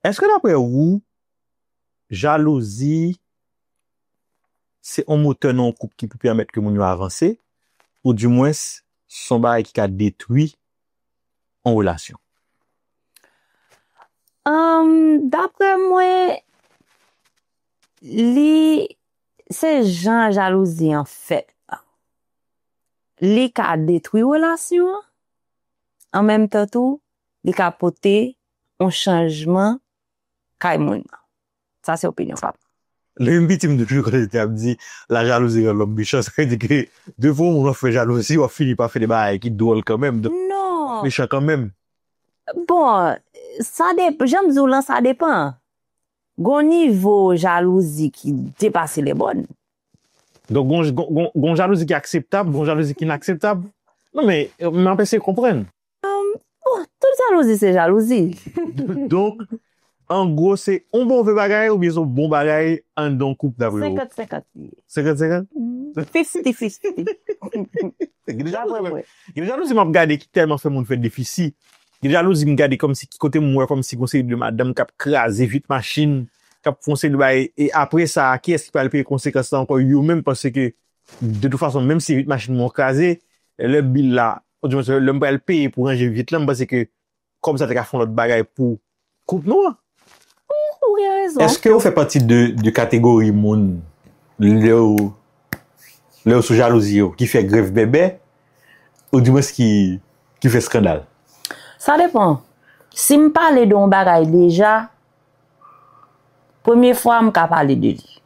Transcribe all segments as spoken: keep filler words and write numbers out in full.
Èske daprè ou, jalouzi se yon motè nan yon koup ki pou pèmèt ke moun yo avanse, oudimwens se yon bagay ki ka detwi yon relasyon? Ahn, daprè mwen, li se jan jalouzi an fèt la. Li ka detwi relasyon an, an menm tan tou, li ka pote yon chanjman kay moun nan. Sa se opinyon pa m. Lè m piti, m toujou konn te ap di, la jalousie rend l'homme méchant. Sa vle di ke depi yon moun w ap fè jalouzi, w ap fini pa fè de bagay ki dwòl kanmenm. Donk, w ap Non. mechan kanmenm. Bon, sa depann, jan m di w lan, sa depann. Gon nivo jalouzi ki depase lè bòn. Donk, gon, gon, gon, gon jalouzi ki akseptab, gon jalouzi ki inakseptab. Non, men, euh, m ap eseye konprann. Bon, tout jalouzi se jalouzi. Donk, an gwo, se yon move bagay oubyen se yon bon bagay anndan yon koup, daprè ou? Senkant senkant li ye. Senkant senkant? Mm, fifty fifty. Gen de Daprè jalouzi, mwen. gen de jalouzi m ap gade ki tèlman fè moun fè defisi. Gen de jalouzi m gade kòmsi ki kote m wè kòmsi gon seri de madanm k ap kraze vit machin, k ap fè yon seri de bagay. E apre sa, kiyès ki pral peye konsekans la ankò? Yo menm, paske de tout fason, menm si vit machin mwen kraze, lè bil la, oudimwens lè m pral peye pou ranje vit lan, m panse ke kòb sa te ka fè yon lòt bagay pou koup nou an. Ou gen rezon. Èske ou fè pati de, de kategori moun lè ou, lè ou sou jalouzi yo ki fè grèv bèbè, oudimwens ki, ki fè eskandal? Sa depann. Si m pale de yon bagay deja, premye fwa m ka pale de li.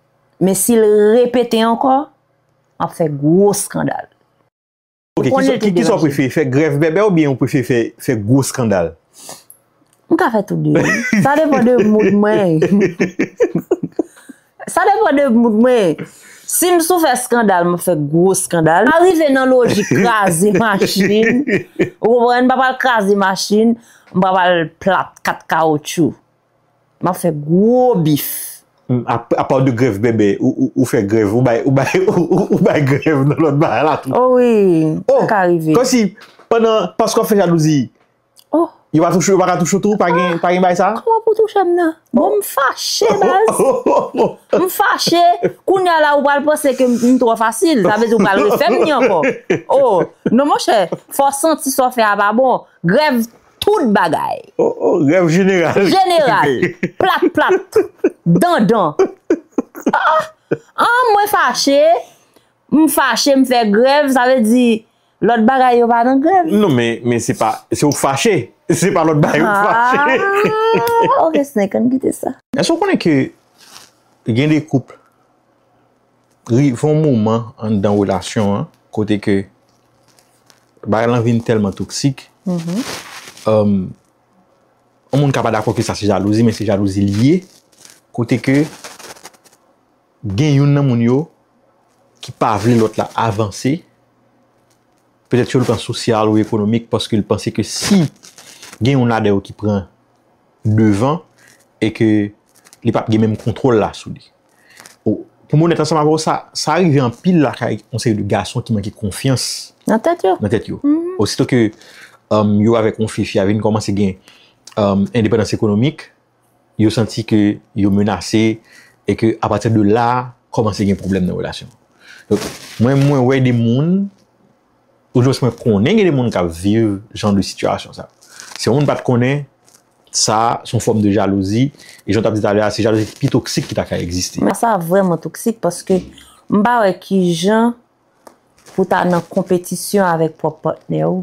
Men si l repete ankò, m ap fè gwo eskandal. Ok, Ou konnen kisa, l te ki, kisa w deranje. Prefere, fè grèv bèbè oubyen ou prefere fè, fè gwo eskandal? M ka fè tou de wi. Sa depann de mood mwen. Sa depann de mood mwen. Si m sou fè eskandal, m ap fè gwo eskandal. M pa rive nan lojik kraze machin. Ou konprann? M pa pral kraze machin. M pa pral plat kat kawotchou. M ap fè gwo bif. Apa de grèv bèbè, ou, ou, ou fè grèv, ou bay, ou bay, ou, ou, ou bay grèv nan lòt bagay la tou. Oh wi, Oh, sa ka rive. Kòmsi, pandan, paske w ap fè jalouzi, Oh, yo pa touche, yo pa ka touche w tou, pa gen, pa gen bagay sa? Kòman pou touche m nan? Bon, m fache, baz. M fache. Kounye a la, ou pral panse ke m, m twò fasil. Sa vle di ou pral refè m li ankò. Oh, non, monchè, fò w santi sa w fè a pa bon. Grèv tout bagay. Oh, oh, grèv jeneral. Jeneral. Plat, plat. Dandan. Ah, ah, mwen fache. M fache, m fè grèv. Sa vle di, lòt bagay yo pa nan grèv. Non, men, men se pa, se ou fache. Se pa lòt bagay ou fache. Ah, ok, Snake, ann kite sa. Èske w konnen ke gen de koup rive yon moman anndan relasyon an, kote ke bagay lan vin tèlman toksik, um, yon moun ka pa dakò ke sa se jalouzi, men se jalouzi li ye, kote ke gen youn nan moun yo ki pa vle lòt la avanse, petèt sou le plan sosyal ou ekonomik, paske l panse ke si gen youn ladan yo ki pran devan e ke li p ap gen menm kontwòl la sou li. O, pou m onèt ansanm avè w, sa, sa rive anpil lakay yon seri de gason ki manke konfyans Nan tèt yo. nan tèt yo. Osito ke um, yo avèk yon fi, fi a vin kòmanse gen um, endepandans ekonomik, yo santi ke yo menase e ke apati de la, kòmanse gen pwoblèm nan relasyon. Donk, mwen, mwen wè de moun, oudimwens mwen konnen gen de moun k ap viv jan de sitiyasyon sa. Si yon moun pa t konnen, sa se yon fòm de jalouzi, e jan w t ap di talè a, se jalouzi ki pi toksik ki ta ka egziste. Men sa vrèman toksik paske m pa wè kijan pou ta nan konpetisyon avèk pwòp patnè ou.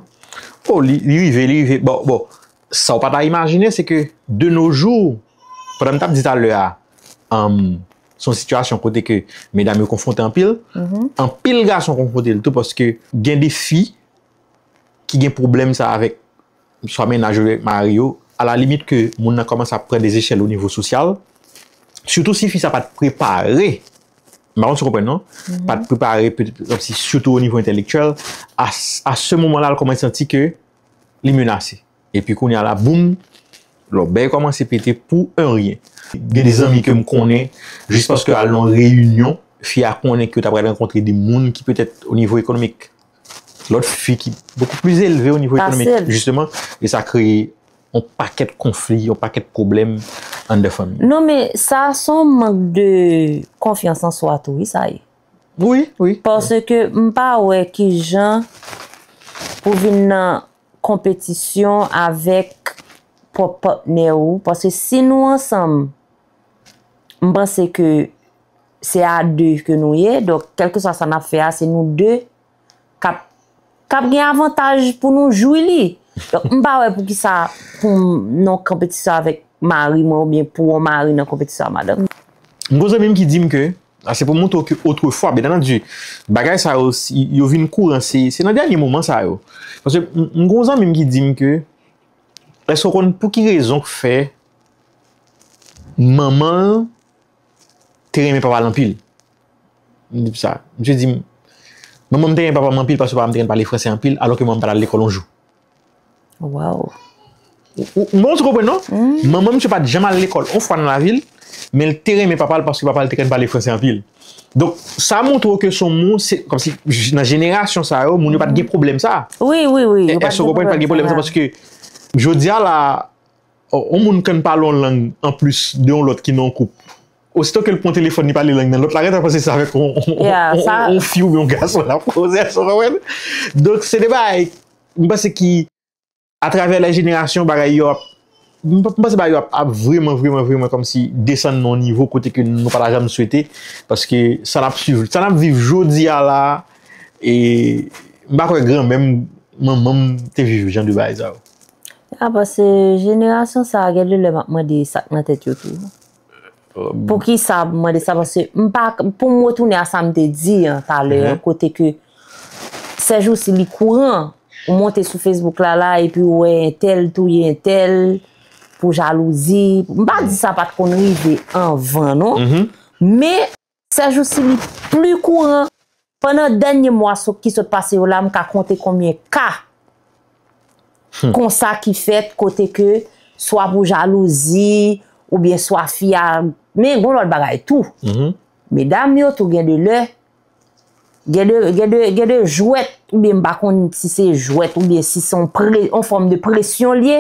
Oh, li, li rive, li rive. Bon, bon, sa w pa ta imajine, se ke de nos jours, pandan m t ap di talè a, um, se yon sitiyasyon kote ke medam yo konfwonte anpil, anpil gason konfwonte l tou, paske gen de fi ki gen pwoblèm sa avèk swa mennaj yo, mari yo, alalimit ke moun nan kòmanse ap pran de zechèl o nivo sosyal, sitou si fi sa pa t prepare, m pa konn si w konprann non, pa t prepare, petèt, kòmsi, sitou o nivo entèlektyèl, a, a se moman la, l kòmanse santi ke li menase. Epi kounye a la, boum, lòbèy kòmanse pete pou en ryen. Gen de zanmi ke m konnen, jis paske al nan yon reyinyon, fi a konnen ke yo ta pral rankontre de moun ki petèt o nivo ekonomik, lòt fi ki bokou pli elve o nivo ekonomik, jisteman, e sa kreye yon pakèt konfli, yon pakèt pwoblèm anndan fanmi. Non, men sa se yon mank de konfyans an swa tou, wi, sa ye. Wi, wi. Paske m pa wè ki jan pou vin nan konpetisyon avèk pwòp patnè ou. Paske si nou ansanm, m panse ke se a de ke nou ye. Donk, kèlkeswa sa n ap fè a, se nou de k ap, k ap gen avantaj pou nou jwi li. Donk, m pa wè poukisa pou m nan konpetisyon avèk mari mwen oubyen pou yon mari nan konpetisyon a madanm. M gon zanmi m ki di m ke, a se pou montre w ke otrefwa, byen antandi, bagay sa yo, si yo vin kouran, se se nan dènye moman sa yo. Paske m m gon zanmi m ki di m ke, èske w konn pou ki rezon k fè manman l te renmen papa l anpil? M di sa. Misye di m, manman m te renmen papa m anpil paske papa m te konn pale franse anpil, alò ke manman m pa t al lekòl yon jou. Wow. Ou ou- ou konprann non? Manman misye pa t janm al lekòl yon fwa nan lavi l, men l te renmen papa l paske papa l te konn pale franse anpil. Donk, sa montre w ke se yon moun, se kòmsi j- nan jenerasyon sa yo, moun yo pa t gen pwoblèm sa. Wi, wi, wi. Yo pa t Èske w konprann pa t gen pwoblèm sa? Paske jodi a la, yon moun konn pale yon lang anplis de yon lòt ki nan yon koup. Osito ke l pran telefòn, li pale lang nan, lòt la gentan panse se avèk yon Yeah, yon- sa- yon fi oubyen yon gason l ap koze, èske w konprann? Donk, se de bagay, m panse ki, atravè lè jenerasyon, bagay yo ap, m m panse bagay yo ap, ap vrèman, vrèman, vrèman kòmsi desann nan yon nivo kote ke nou pa ta janm swete, paske sa n ap swiv, sa n ap viv jodi a la, e m pa kwè granmè m, manman m te viv jan de bagay sa yo. A, paske jenerasyon sa a, gen de lè m ap mande sa k nan tèt yo tou. Poukisa m mande sa? Paske m pa, pou m retounen a sa m te di an talè, kote ke sèjousi li kouran, ou monte sou Facebook la la, epi ou wè entèl touye entèl pou jalouzi. M pa di sa pa t konn rive anvan, non. Men, sèjousi li pli kouran. Pandan dènye mwa so- ki sot pase yo la, m ka konte konbyen ka konsa ki fèt kote ke swa pou jalouzi oubyen swa fi a, men gon lòt bagay tou. Medam yo tou gen de lè, gen de, gen de, gen de jwèt, oubyen m pa konn si se jwèt oubyen si se yon pre- yon fòm de presyon l ye,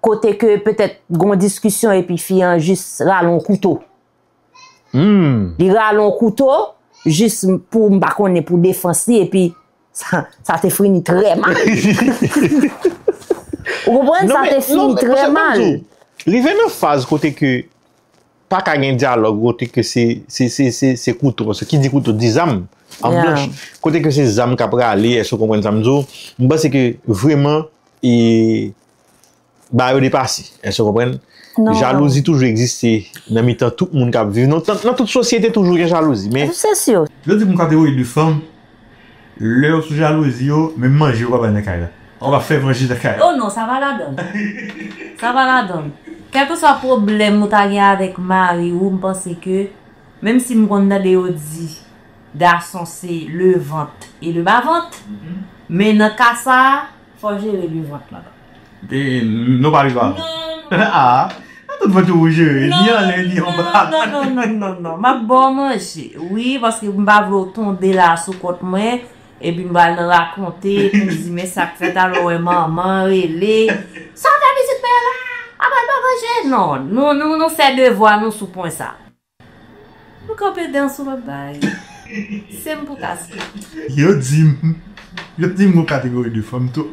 kote ke petèt gon diskisyon epi fi an jis rale yon kouto. Li rale yon kouto, jis pou m pa konnen pou defans li, epi sa, sa te fini trè mal. Ou konprann? Sa te fini trè mal. Rive nan faz kote ke pa ka gen dyalòg, kote ke se se se se se kouto, paske ki di kouto di zam an blanch, kote ke se zam k ap rale, èske w konprann sa m di w? M panse ke vrèman, e ba yo depase, èske w konprann? Jalouzi toujou egziste nan mitan tout moun k ap viv, nan nan tout sosyete toujou gen jalouzi, men Se si. Yo di pou kategori de fanm, lè yo sou jalouzi yo, menm manje yo pa bay nan kay la. Ou pa fè manje nan kay la. Oh non, sa pa ladan. Sa pa ladan. Kèlkeswa pwoblèm ou ta gen avèk mari ou, m panse ke, menm si m konn tande yo di gason se le vant e le bavant, men nan ka sa a, fò jere le vant la. E nou pa rival. Ah, tout vant ou jere, ni anlè, ni anba. Non, non, non, non, non. M ap ba w manje. Wi, paske m pa vle w tonbe la sou kont mwen. Epi m pral nan rakonte, epi m di, men sa k fèt, alò wè manman rele. Sa w fè pitit mwen la? A pral ba manje? Non, nou, nou, nou fè devwa nou sou pwen sa. Nou kanpe dans ou pa bay. Se m pou kase. Yo di m, yo di m gon kategori de fanm tou.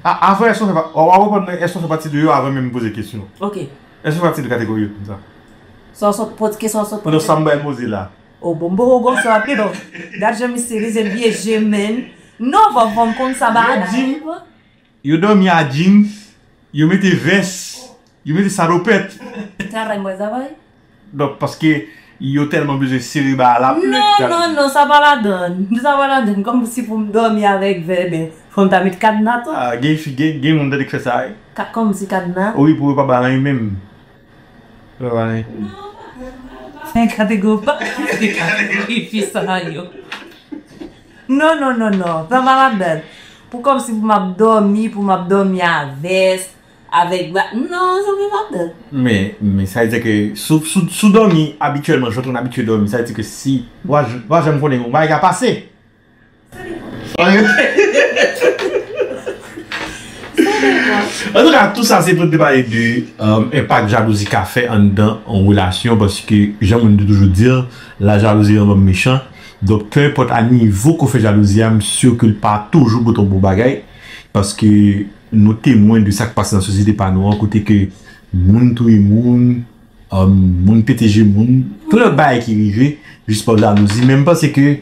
A- Avan, èske w fè pa- w ap reponn mwen, èske w fè pati de yo avan menm m poze kesyon? Ok. Èske w fè pati de kategori yo konsa? Sa w sot pote, kesyon w sot pote. Pandan sa m bay poze la. Oh, bon, bon, bon, sa ap bon. Gad jan misye li se vye je, men. Non, fò, fò m konn sa ba. Yo di m, yo dòmi a jeans, yo mete vès, yo mete salopèt. Travay mwen travay. Donk, paske yo tèlman bezwen sere ba a la. Non, non, non, sa pa ladan. Sa pa ladan. Kòm si pou m dòmi avèk vè, ben, fò m ta met kadna tou. Ah, gen fi, gen, gen moun tande k fè sa, wi. Ka- Kòm si kadna. Wi, pou yo pa ba nan yo menm. Yo pa ba nan yo. Fè kategori pa. Fè kategori fi sa yo. Non, non, non, non. Sa pa ladan. Pou kòm si pou m ap dòmi, pou m ap dòmi a vès, avèk ba. Non, sa pa ladan. Men, men sa vle di ke sou, sou, sou dòmi abityèlman, jan w abitye dòmi, sa vle di ke si, w a, w a janm konnen yon bagay ka pase. Antouka, tou sa se pou te pale de enpak jalouzi ka fè anndan yon relasyon, paske jan moun te toujou di, la jalousie rend l'homme méchant. Donk, peu importe a nivo ke w fè jalouzi a, m si ke l pa toujou pou t yon bon bagay, paske nou temwen de sa k pase nan sosyete pa nou an, kote ke moun touye moun, moun pete je moun, tout lòt bagay ki rive jis pa jalouzi. Men m panse ke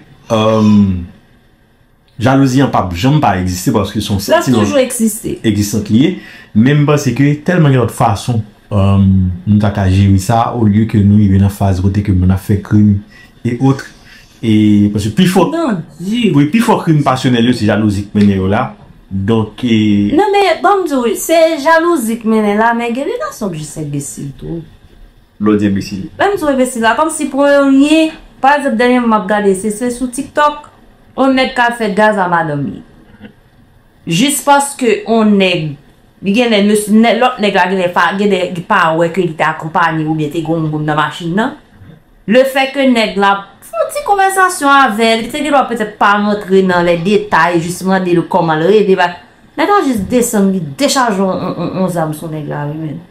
jalouzi an p ap janm pa egziste, paske se yon santiman egzistan li ye. Men m panse ke tèlman gen lòt fason nou ta ka jere sa, olye ke nou rive nan faz kote ke moun ap fè krim e otre. E paske pi fò, wi, pi fò krim pasyonèl yo, se jalouzi k mennen yo la. Donk, e... Non, men, ban m di w, se jalouzi k mennen la, men gen de gason k jis enbesil tou. Lè w di enbesil. Lè m di w enbesil la, kòmsi premye, pa egzanp, dènyèman m ap gade, se, se sou TikTok, yon nèg k al fè gaz a madanm li. Jis paske yon nèg, li genlè, mesye, nè-, lòt nèg la genlè pa, genlè pa wè ke li te akonpanye oubyen te gen yon moun nan machin nan. Lefètke nèg la fè yon ti konvèsasyon avè l, li te gendwa petèt pa rantre nan lè detay, jis mande l kòman l rele, ba, nèg la jis desann, li dechaje yon, yon, yon, yon zam sou nèg la, wi, menn.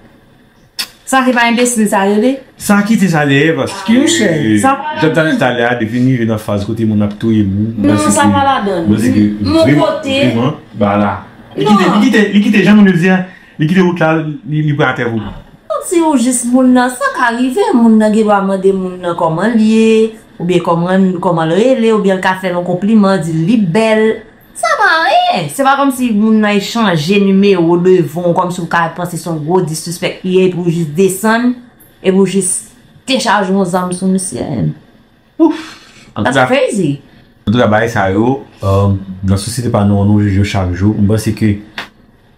Sa se pa enbesil sa rele? Sa kite sa dèyè, paske jan m t ap di talè a, depi n rive nan faz kote moun ap touye moun, non, sa pa ladan. M panse ke, m panse ke vrèman, vrèman, ba la. Li kite, li kite, li kite, jan moun yo di a, li kite wout la, li, li pran atè pou li. Kòmsi ou jis moun nan, sa ka rive, moun nan gendwa mande moun nan kòman l ye, oubyen kòman, kòman l rele, oubyen l ka fè l yon konpliman, di l li bèl. Sa pa anyen. Se pa kòmsi moun nan echanje nimewo devan w, kòmsi w ka panse se yon gwo disrespect li ye, epi w jis desann, epi w jis dechaje yon zam sou misye. Ouf! That's crazy. Antouka, bagay sa yo, nan sosyete pa nou an, nou jije yo chak jou. M panse ke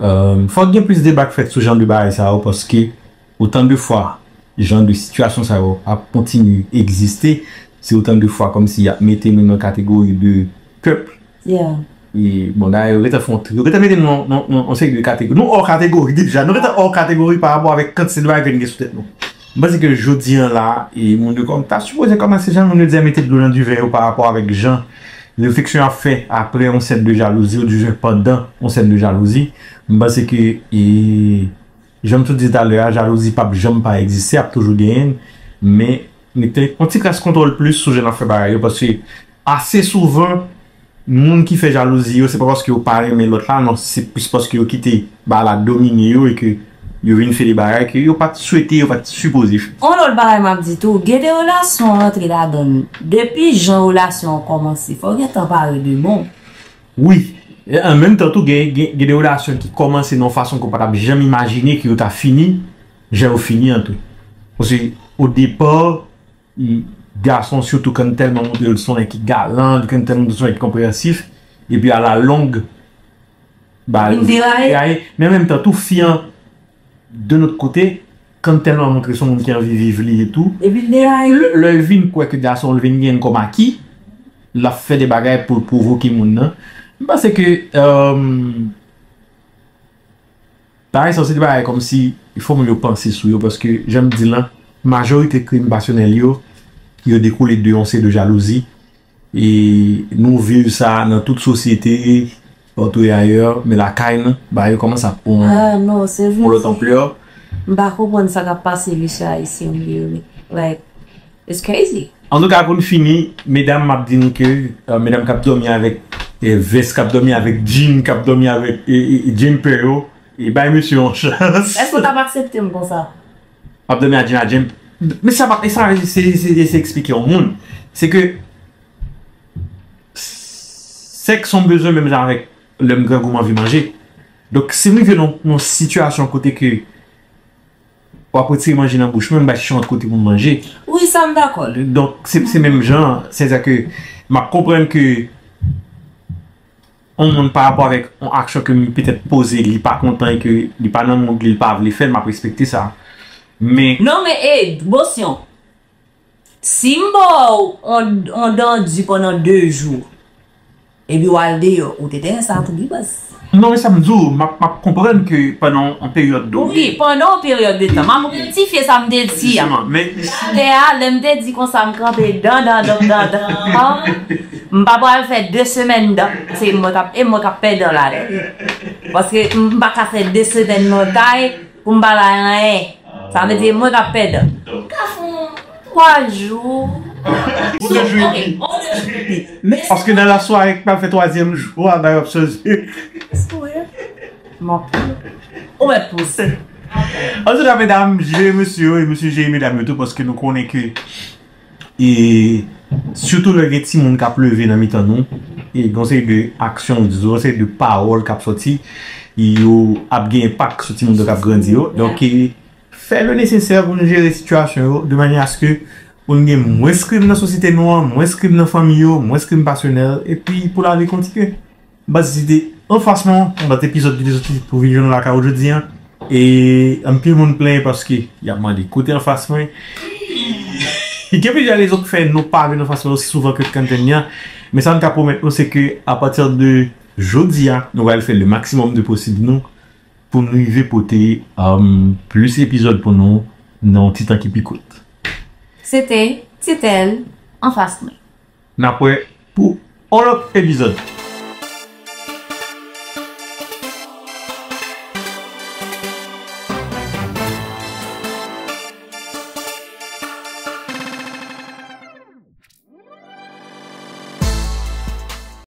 fòk gen plis deba k fèt sou jan de bagay sa yo, paske otan de fwa jan de sitiyasyon sa yo ap kontinye egziste, se otan de fwa kòmsi y ap mete nou nan kategori de pèp. E, bon, dayè, yo gentan fè yon tri, yo gentan mete nou nan, nan, nan yon seri de kategori. Nou hors catégorie deja, nou gentan hors catégorie pa rapò avèk kantite de bagay ke n gen sou tèt nou. M panse ke jodi an la, e, moun yo kòm, ta sipoze kòmanse jan moun yo di a mete dlo nan diven yo pa rapò avèk jan refleksyon y ap fè apre yon sèn de jalouzi, ou diven pandan yon sèn de jalouzi. M panse ke, e, jan m sot di talè a, jalouzi p ap janm pa egziste, ap toujou genyen l, men mete yon ti kras kontwòl plis sou jan n ap fè bagay yo, paske ase souvan, moun ki fè jalouzi yo, se pa paske yo pa renmen lòt la, non, se plis paske yo kite bagay la domine yo e ke yo vin fè de bagay ke yo pa t swete, yo pa t sipoze fè. Yon lòt bagay m ap di tou, gen de relasyon rantre ladan l. Depi jan relasyon an kòmanse, fò w gentan pare de bon. Wi. E an menm tan tou, gen, gen, gen de relasyon ki kòmanse nan yon fason ke w pa t ap janm imajine ke yo ta fini, jan yo fini an tou. Paske, o depa, gason, sitou, konn tèlman montre l se yon nèg ki galan, li konn tèlman montre se yon nèg ki konpreyansif, epi a la long, ba, vin deraye. Men an menm tan tou, fi an, de lòt kote, konn tèlman montre se yon moun ki anvi viv li e tou. Epi l deraye. Lè, lè l vin kwè ke gason l vin gen kòm aki, l ap fè de bagay pou l pwovoke moun nan. M panse ke, euh, bagay sa yo se de bagay kòmsi fò moun yo panse sou yo, paske, jan m di l lan, majorite krim pasyonèl yo, yo dekoule de yon seri de jalouzi. E nou viv sa nan tout sosyete, partout et ailleurs, men lakay nou, bagay yo kòmanse ap pran yon lòt anplè. M pa konprann sa k ap pase mesye ayisyen yo, like, it's crazy. Antouka, pou n fini, medam, m ap di nou ke, euh, medam k ap dòmi avèk, euh, vès, k ap dòmi avèk jean, k ap dòmi avèk, e, e, e, jumper yo, e bay mesye yon chans. Èske w t ap aksepte m konsa? M ap dòmi a jean, a jump. Men sa pa, e sa, se, se, se eksplike yon moun. Se ke sèks se yon bezwen menm jan avèk lè m grangou m anvi manje. Donk, si m rive nan, nan yon sitiyasyon kote ke w ap retire manje nan bouch mwen, m bay chèche yon lòt kote pou m manje. Wi, sa m dakò. Donk, se, se menm jan, sètadi ke m ap konprann ke yon moun pa rapò avèk yon aksyon ke m petèt poze, li pa kontan e ke li pa nan mood li, li pa vle fè l, m ap respekte sa. Men... Non, men, e, Bosyon, si m ba w yon, yon dandi pandan de jou, epi w al deyò, ou te tèren sa tou wi, baz. Non, men sa m di w, m ap, m ap konprann ke pandan yon peryòd done. Wi, pandan yon peryòd de tan. M ap rektifye sa m te di a. Jisteman, men talè a, lè m te di konsa, m kanpe dan, dan, dan, dan, dan. M pa pral fè de semèn dan. Se mwen k ap, e mwen k ap pèdan ladan. Paske m pa ka fè de semèn nan kay pou m pa la anyen. Sa vle di mwen k ap pèdan. M ka fè yon twa jou. Ou de jou epi. Paske nan lasware k pral fè twazyèm jou a, bagay ap chanje. Bon. Ou mèt pouse. Antouka, medam, jere mesye yo e mesye jere medam yo tou, paske nou konnen ke, e sitou lè gen timoun k ap leve nan mitan nou, e gon seri de aksyon, yon seri de pawòl k ap sòti, yo ap gen enpak sou timoun k ap grandi yo. Donk, e, fè le nesesè pou nou jere sitiyasyon yo de manyè aske pou n gen mwens krim nan sosyete nou an, mwens krim nan fanmi yo, mwens krim pasyonèl, epi pou lavi kontinye. M panse se te Anfas Mwen, yon lòt epizòd ki te soti pou vin jwenn nou lakay ou jodi a. E anpil moun plenyen paske y ap mande kote Anfas Mwen. Gen plizyè rezon ki fè nou pa vin Anfas Mwen osi souvan ke Kantenyan. Men sa n ka pwomèt nou, se ke apati de jodi a, nou pral fè le maksimòm de posib nou pou n rive pote, um, plis epizòd pou nou nan yon ti tan ki pi kout. Se te Titèl Anfas Mwen. N ap wè pou yon lòt epizòd.